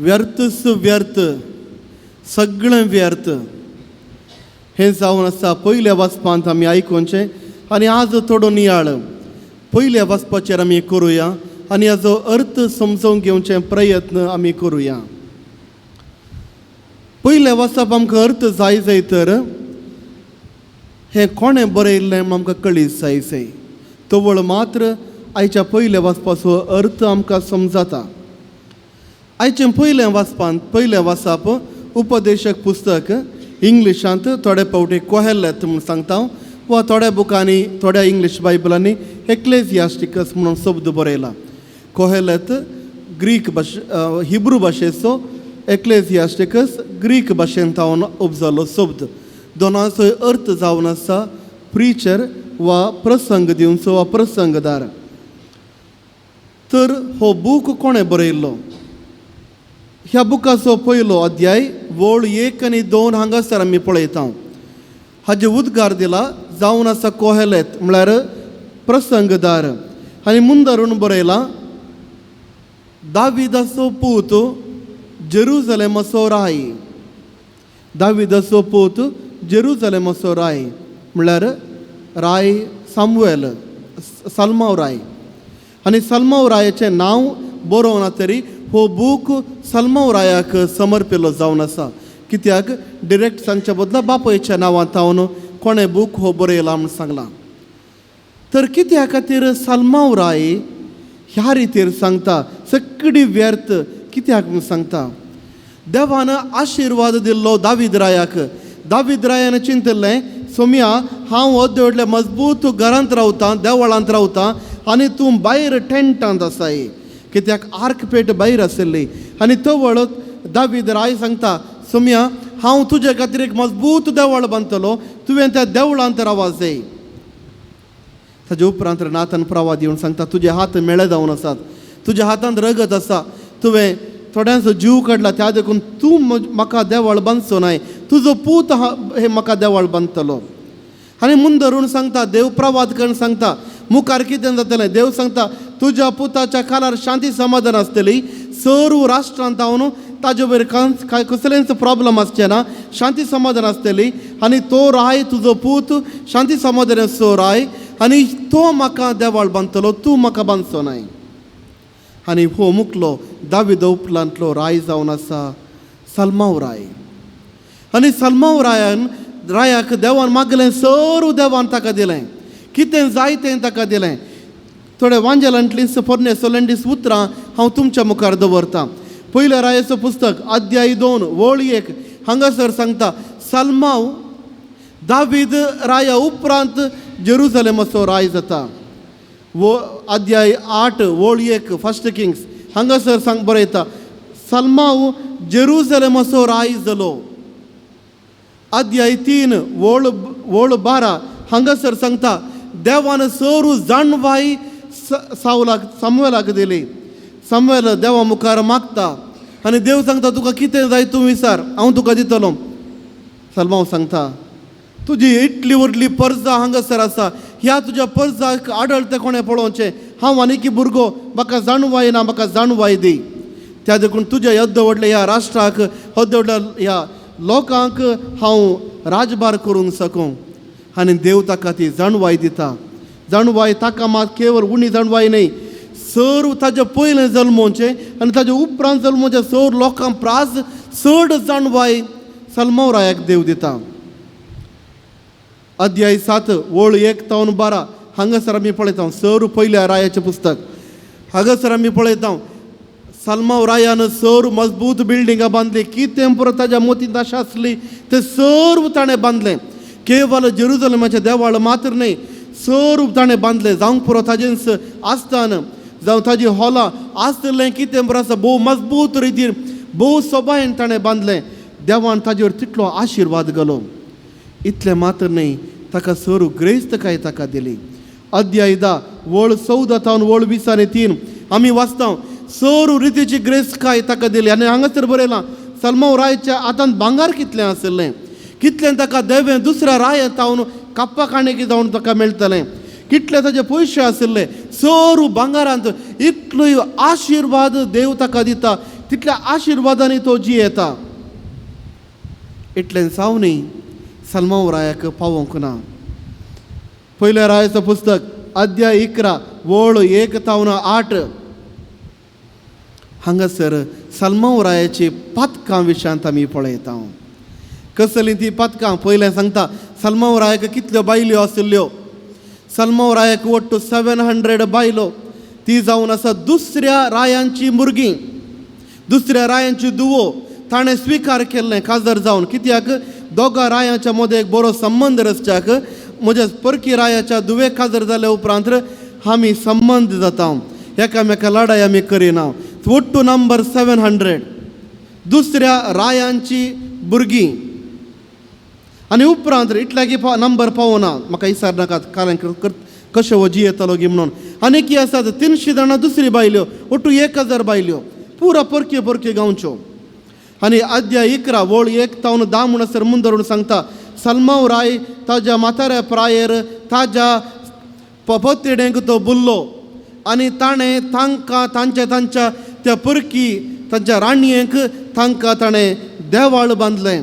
व्यर्थच व्यर्थ, सगळें व्यर्थ हें जावन आसा. पयल्या वाचपांत आमी आयकुचें आनी आज थोडो नियाळ पयल्या वाचपाचेर आमी करुया आनी हाजो अर्थ समजून घेवचे प्रयत्न आमी करुया. पयलें वाचप आमकां अर्थ जाय जाय तर हें कोणें बरयल्लें म्हूण आमकां कळीत जाय जाय. तवळ मात्र आयच्या पयल्या वाचपाचो अर्थ आमकां समजता. आयचें पयलें वाचपांत पयलें वाचप उपदेशक पुस्तक इंग्लिशांत थोडे फावटी कोहेलेत म्हूण सांगता वा थोड्या बुकांनी थोड्या इंग्लीश बायबलांनी एक्लेजियास्टिकस म्हणून शब्द बरयला. कोहेलेत ग्रीक भाशे हिब्रू भाशेचो, एक्लेजियास्टिकस ग्रीक भाशेंत हांव उपजलो शब्द. दोनांचो अर्थ जावन आसा प्रिचर वा प्रसंग दिवचो वा प्रसंगदार. तर हो बूक कोणें बरयल्लो? ह्या बुकाचो पयलो अध्याय वळ 1 आनी 2 हांगासर आमी पळयता. हाजे उद्गार दिला जावन आसा कोहेलेत म्हळ्यार प्रसंगदार आनी मुंदरून बरयला दाविदाचो पूत जेरुजलेमाचो राय. दाविदाचो पूत जेरुजलेमाचो राय म्हळ्यार राय सामुएल सल्माव राय. आनी सल्माव रायाचें नांव बरोवना तरी हो बूक सल्माव रायाक समर्पिल्लो जावन आसा. कित्याक डिरेक्ट सांगच्या बदला बापयच्या नांवान तावन कोणें बूक हो बरयला म्हूण सांगलां. तर कित्या खातीर सल्माव राय ह्या रितीर सांगता सगळी व्यर्थ कित्याक म्हूण सांगता? देवान आशिर्वाद दिल्लो दावीद रायाक. दावीद रायान चिंतिल्लें सोम्या हांव अद्द व्हडल्या मजबूत घरांत रावतां, देवळांत रावतां आनी तूं भायर टेंटांत आसाय. कित्याक आर्क पेट भायर आशिल्ली. आनी तवळ दावीद राय सांगता सोम्या हांव तुजे खातीर एक मजबूत देवळ बांदतलो, तुवें त्या देवळांत रावा जाय. ताजे उपरांत नाथन प्रवाद येवन सांगता तुजे हात मेळे जावन आसात, तुज्या हातांत रगत आसा, तुवें थोड्यांचो जीव काडला, त्या देखून तूं म्हाका देवळ बांदचो नाय, तुजो पूत हे म्हाका देवळ बांदतलो. आनी मुंदरून सांगता देव प्रवाद करून सांगता मुखार कितें जातलें. देव सांगता तुज्या पुताच्या कालार शांती समाधान आसतली, सर्व राष्ट्रांत हांव ताजे वयर कांय कसलेंच प्रॉब्लम आसचें ना, शांती समाधान आसतली आनी तो राय तुजो पूत शांती समाधानाचो राय आनी तो म्हाका देवळ बांदतलो, तूं म्हाका बांदचो नाय. आनी हो मुकलो दाविदा उपरांतलो राय जावन आसा सल्माव राय. आनी सल्माव रायान रायाक देवान मागलें सर्व देवान ताका दिलें, कितें जाय तें ताका दिलें. थोडे वांजेलांतलीं पोरणे सोलेंडीस उतरां हांव तुमच्या मुखार दवरतां. पयल्या रायाचो पुस्तक अध्याय 2 वळ 1 हांगासर सांगता सल्माव दावीद राया उपरांत जेरुजलेमाचो राय जाता. वो अध्याय 8 वळ 1 फर्स्ट किंग्स हांगासर सांग बरयता सल्माव जेरुजलेमाचो राय जालो. अध्याय 3 वळ 12 हांगासर सांगता देवान सर्व जाणवाय सावलाक सामुएलाक दिली. सामुएल देवा मुखार मागता आनी देव सांगता तुका कितें जाय तूं विचार, हांव तुका दितलो. सल्माव सांगता तुजी इतली व्हडली परजा हांगासर आसा, ह्या तुज्या परजाक आडळतें कोणें पळोवचें, हांव आनीक भुरगो, म्हाका जाणवाय ना, म्हाका जाणवाय दी. त्या देखून तुज्या येद्द व्हडल्या ह्या राष्ट्राक येद्द व्हडल्या ह्या लोकांक हांव राजभार करूंक सकूं. आनी देव ताका ती जाणवाय दिता. जाणवाय ताका मात केवळ उणी जाणवाय न्हय, सर्व ताजे पयलें जल्मोवचें आनी ताजे उपरांत जल्मोवचें सर्व लोकांक प्रास चड जाणवाय सल्माव रायाक देव दिता. अध्याय 7 वळ 1 तावन 12 हांगासर आमी पळयता सर्व पयल्या रायाचें पुस्तक हांगासर आमी पळयता सल्माव रायान सर्व मजबूत बिल्डिंगां बांदली, कितें पुरो ताज्या मोतींत आशा आसली तें सर्व ताणें बांदलें. केवल जेरुजलेमाचें देवळ मात्र न्हय, सर्व ताणें बांदलें. जावंक पुरो ताजेंच आस्थान जावं ताजी हॉलां आसलें कितें पुरो आसा भोव मजबूत रितीन भोव सोबायेन ताणें बांदलें. देवान ताजेर तितलो आशिर्वाद घालो. इतलें मात्र न्हय, ताका सर्व ग्रेस्तकाय ताका दिली. अध्याय 10 वळ 14 तावन वळ 20 आनी 3 आमी वाचता सर्व रितीची ग्रेस्तकाय ताका दिली. आनी हांगासर बरयलां सल्माव रायच्या हातांत भांगर कितलें आशिल्लें, कितलें ताका देवें दुसऱ्या रायांत तावन काप्पा काणेकी जावन ताका मेळटलें, कितले ताजे पयशे आशिल्ले, सर्व भांगरांत इतलो आशिर्वाद देव ताका दिता. तितल्या आशिर्वादांनी तो जियेता. इतलें सावनी सलमाव रायाक पावोवंक ना. पयल्या रायाचो पुस्तक अध्याय 11 वळ 1 तावन 8 हांगासर सलमाव रायाची पातकां विशयांत आमी पळयता. कसलीं ती पातकां? पयलें सांगता सलमाव रायाक कितल्यो बायल्यो आशिल्ल्यो. सलमाव रायाक वट्टू 700 बायलो. ती जावन आसा दुसऱ्या रायांची भुरगीं, दुसऱ्या रायांची दुवो. ताणें स्विकार केल्लें काजर जावन. कित्याक? दोगा रायांच्या मदें एक बरो संबंद रचच्याक. म्हज्या परकी रायाच्या दुवे काजर जाल्या उपरांत आमी संबंद जाता, एकामेका लडाय आमी करिना. वट्टू नंबर 700 दुसऱ्या रायांची भुरगीं. आनी उपरांत इतल्याकी नंबर पावना, म्हाका विचार नाकात कारण कशें हो जियेतलो गी म्हणून. आनी की आसात 300 जाणां दुसरी बायल्यो, वट्टू 1000 बायल्यो, पुरा परकी परकी गांवच्यो. आनी अध्याय 11 वळ 1 तावन 10 म्हणसर मुंदरून सांगता सलमाव राय ताज्या म्हाताऱ्या प्रायेर ताज्या पपतिडेंक तो बुल्लो आनी ताणें तांकां तांच्या तांच्या त्या परकी तांच्या राणयेक तांकां ताणें देवाळ बांदलें,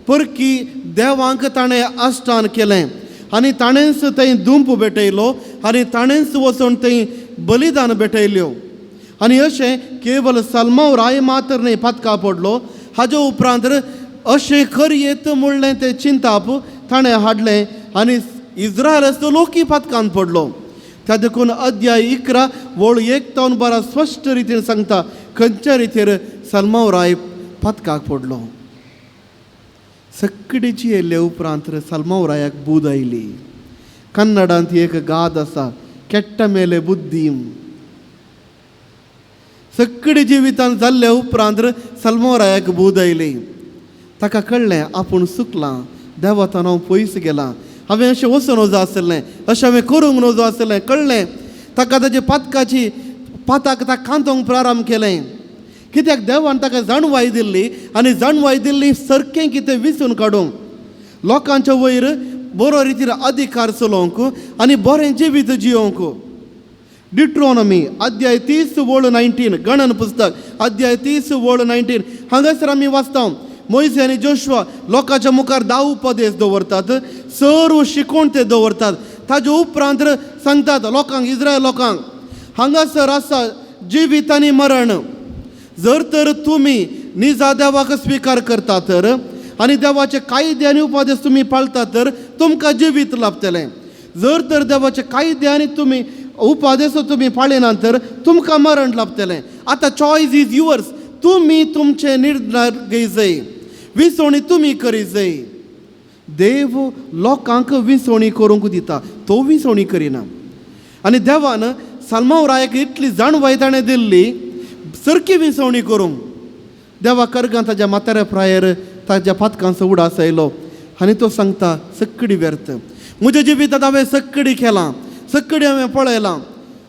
परकी देवांक ताणें आश्ठान केलें आनी ताणेंच थंय दुंप भेटयलो आनी ताणेंच वचून थंय बलिदान भेटयल्यो. आनी अशें केवल सलमाव राय मात्र न्हय पातका पडलो, हाजे उपरांत अशें करयेत म्हणलें तें चिंताप ताणें हाडलें आनी इस्रायलाचो लोकय पातकान पडलो. त्या देखून अध्याय 11 वळ 1 तावन 12 स्पश्ट रितीन सांगता खंयच्या रितीर सलमाव राय पातकाक पडलो. सगळीची येयल्ले उपरांत सलमाव रायाक बूद आयली. कन्नडांत एक गाद आसा, केट्ट मेले बुद्दी. सगळी जिवितान जाल्ल्या उपरांत सलमाव रायाक बूद आयली. ताका कळ्ळें आपूण चुकलां, देवातान हांव पयस गेलां, हांवें अशें वचूं नजो आसलें, अशें हांवें करूंक नजो आसलें. कळ्ळें ताका ताजे पातकाची पाताक ताका कांतोवंक प्रारंभ केलें. कित्याक देवान ताका जाणवाय दिल्ली आनी जाणवाय दिल्ली सारकें कितें विसून काडूंक, लोकांच्या वयर बरो रितीर अधिकार चलोवंक आनी बरें जिवीत जियोवंक. डिट्रोनॉमी अध्याय 30 वळ 19, गणन पुस्तक अध्याय 30 वळ 19 हांगासर आमी वाचता मोयसे आनी जोशुआ लोकांच्या मुखार 10 उपदेश दवरतात, सर्व शिकोवण ते दवरतात. ताजे उपरांत सांगतात लोकांक, इस्रायल लोकांक, हांगासर आसा जिवीत आनी मरण. जर तर तुमी निजा देवाक स्विकार करता तर आनी देवाचे कायदे आनी उपदेश तुमी पाळता तर तुमकां जिवीत लाभतलें. जर तर देवाचे कायदे आनी तुमी उपदेश तुमी पाळिना तर तुमकां मरण लाभतलें. आतां चॉयस is yours, तुमी तुमचे निर्णय घेयजय, विसवणी तुमी करीजय. देव लोकांक विसवणी करूंक दिता, तो विसवणी करिना. आनी देवान सलमाव रायाक इतली जाणवाय ताणें दिल्ली सारकी विसवणी करूंक. देवा करगां ताज्या म्हाताऱ्या प्रायेर ताज्या पातकांचो उडास आयलो आनी तो सांगता सगळी व्यर्थ, म्हज्या जिवितांत हांवें सगळी केलां, सगळी हांवें पळयलां.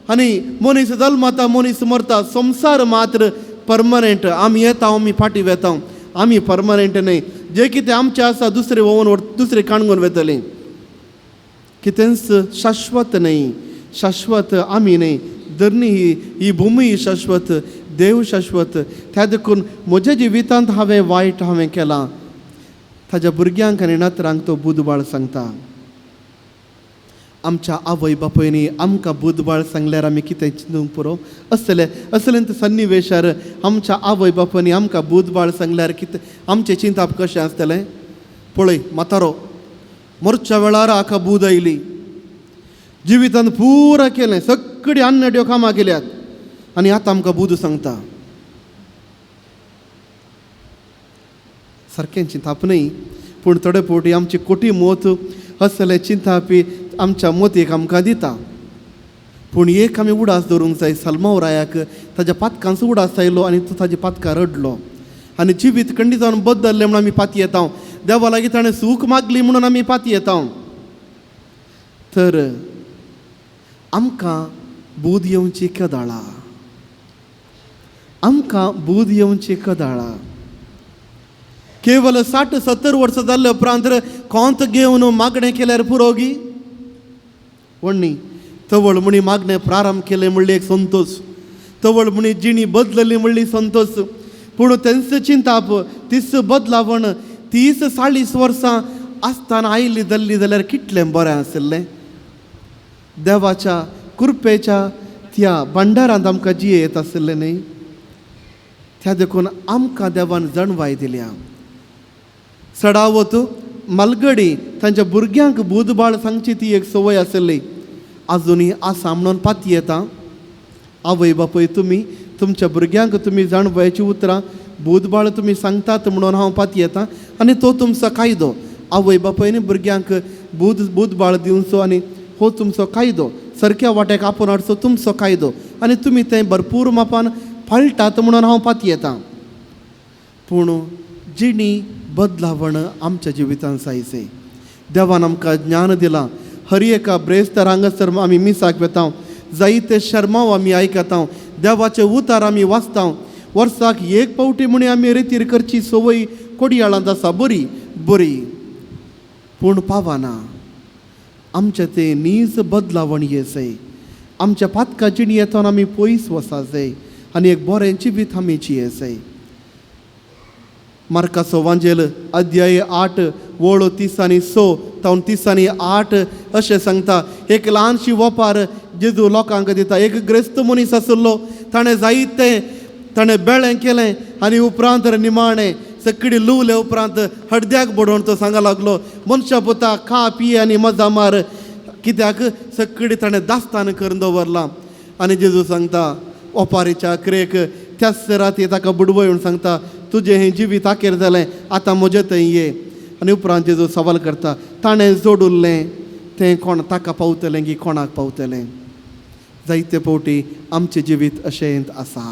आनी मनीस जल्मता, मनीस मरता, संवसार मात्र परमनंट. आमी येता, आमी फाटीं वेता, आमी परमनंट न्हय. जे कितें आमचें आसा दुसरें व्होवन दुसरें काणगून वेतलें, कितेंच शाश्वत न्हय. शाश्वत आमी न्हय, धरणी ही, ही भुमी ही शाश्वत, देव शाश्वत. त्या देखून म्हज्या जिवितांत हांवें वायट हांवें केलां. ताज्या भुरग्यांक आनी नातरांक तो बुदबाळ सांगता. आमच्या आवय बापायनी आमकां बुदबाळ सांगल्यार आमी कितें चिंतूंक पुरो असले असलें सन्निवेशार आमच्या आवय बापायनी आमकां बुदबाळ सांगल्यार कितें आमचें चिंताप कशें आसतलें? पळय म्हातारो मोरच्या वेळार हाका बूद आयली, जिवितान पुरा केलें, सगळीं अन्नड्यो कामां केल्यात आनी आतां आमकां बूद सांगता. सारकें चिंताप न्हय, पूण थोडे फावटी आमची कोटी मोत असलें चिंतापी आमच्या मोतीक आमकां दिता. पूण एक आमी उडास दवरूंक जाय, सलमाव रायाक ताज्या पातकांचो उडास आयलो आनी तो ताज्या पातकां रडलो आनी जिवीत खंडीत जावन बदल्लें म्हणून आमी पाती येता. देवा लागीं ताणें सूख मागली म्हणून आमी पाती येता. तर आमकां बूद येवची कदाळा, आमकां बूद येवची कदाळा. केवल 60-70 वर्सां जाल्ले उपरांत कोंत घेवन मागणें केल्यार पुरो गी? व्हडनी तवळ म्हणी मागणें प्रारंभ केलें म्हणली एक संतोश, तवळ म्हणी जिणी बदलली म्हणली संतोश. पूण तेंच चिंताप तीच बदलावण 30-40 वर्सां आसतना आयली जाल्ली जाल्यार कितलें बरें आशिल्लें. देवाच्या कृपेच्या त्या भांडारांत आमकां जियेत आशिल्लें न्ही. त्या देखून आमकां देवान जाणवाय दिल्या. सडावत मालगडी तांच्या भुरग्यांक बुदबाळ सांगची ती एक संवय आशिल्ली, आजुनूय आसा म्हणून पातयेता. आवय बापूय तुमी तुमच्या भुरग्यांक तुमी जाणवयाची उतरां बुदबाळ तुमी सांगतात म्हणून हांव पातयेता आनी तो तुमचो कायदो. आवय बापायन भुरग्यांक बुदबाळ दिवचो आनी हो तुमचो कायदो, सारक्या वाट्याक आपोवन हाडचो तुमचो कायदो आनी तुमी तें भरपूर मापान पाळटात म्हणून हांव पातयेता. पूण जिणी बदलावण आमच्या जिवितांत जायचे. देवान आमकां ज्ञान दिलां. हर एका ब्रेस्तार हांगासर आमी मिसाक वेता, जायते शर्माव आमी आयकता, देवाचे उतार आमी वाचता. वर्साक एक पावटी म्हणी आमी रेतीर करची संवय कोडयाळांत आसा, बरी बरी, पूण पावना. आमचें तें नीज बदलावण येसय. आमच्या पातका जिणयेंतल्यान आमी पयस वचाजय आनी एक बरें जिवीत आमी जियेसय. मार्काचो वांजेल अध्याय 8 वळ 36 तावन 38 अशें सांगता. एक ल्हानशी वपार जेजू लोकांक दिता. एक ग्रेस्त मनीस आशिल्लो, ताणें जायतें ताणें बेळें केलें आनी उपरांत निमाणें सगळी लुवले उपरांत हडद्याक बडोवन तो सांगा लागलो, मनशा पुता खा पी आनी मजा मार, कित्याक सगळी ताणें दास्तान करून दवरलां. आनी जेजू सांगता ओपारीच्या अकरेक त्याच राती ताका बुडवय म्हूण सांगता, तुजें हें जिवीत आखेर जालें, आतां म्हजें थंय ये. आनी उपरांत जेजू सवाल करता, ताणें जोडुल्लें तें कोण ताका पावतलें की कोणाक पावतलें? जायते फावटी आमचें जिवीत अशें आसा.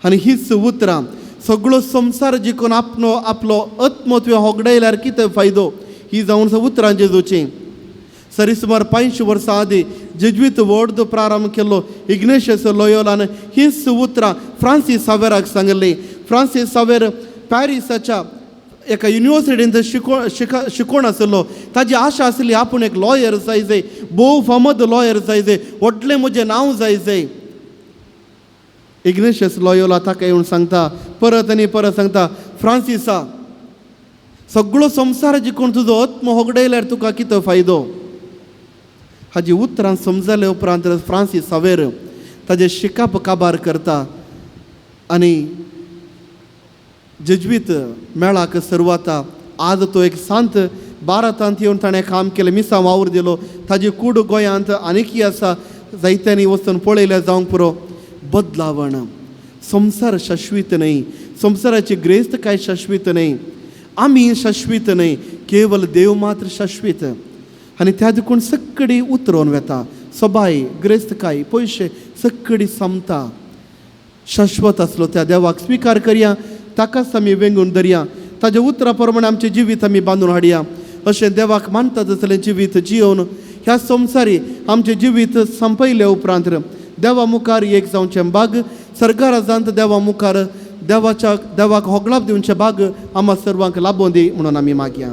आनी हीच उतरां सगळो संवसार जिखून आपलो आपलो आत्मो तुवें होगडायल्यार कितें फायदो, ही जावन उतरां जेजूची. सरी सुमार 500 वर्सां आदीं जेज्वीत व्हड प्रारंभ केल्लो इग्नेशियस लोयोलान हीच उतरां फ्रांसीस सावेराक सांगिल्लीं. फ्रांसीस सावेर पॅरिसाच्या एका युनिवर्सिटींत शिकोण आशिल्लो. ताजी आशा आशिल्ली आपूण एक लॉयर जाय, भोव फामद लॉयर जाय, व्हडलें म्हजें नांव जाय. इग्नेशियस लोयोला ताका येवन सांगता, परत आनी परत सांगता, फ्रांसिसा सगळो संवसार जिखून तुजो आत्मो होगडायल्यार तुका कितें फायदो? हाजी उतरां समजले उपरांत फ्रांसीस सावेर ताजें शिकप काबार करता आनी जेज्वीत मेळाक सुरवाता. आज तो एक सांत भारतांत येवन ताणें काम केलें, मिसां वावर दिलो. ताजी कूड गोंयांत आनीकय आसा, जायत्यांनी वचून पळयल्यार जावंक पुरो. बदलावण संवसार शाश्वीत न्हय, संवसाराची ग्रेस्त काय शाश्वीत न्हय, आमी शाश्वीत न्हय, केवल देव मात्र शाश्वीत. आनी त्या देखून सगळी उतरोवन वेता, सबाय ग्रेस्तकाय पयशे सगळी सोंपता. शाश्वत आसलो त्या देवाक स्विकार करया, ताकाच आमी वेंगून धरया, ताज्या उतरा प्रमाणे आमचें जिवीत आमी बांदून हाडया. अशें देवाक मानता तसलें जिवीत जियोवन ह्या संवसारी आमचें जिवीत संपयले उपरांत देवा मुखार एक जावचें बाग, सरकाराजांत देवा मुखार देवाच्या देवाक होगळाप दिवचें बाग आमकां सर्वांक लाबोवन दी म्हणून आमी मागया.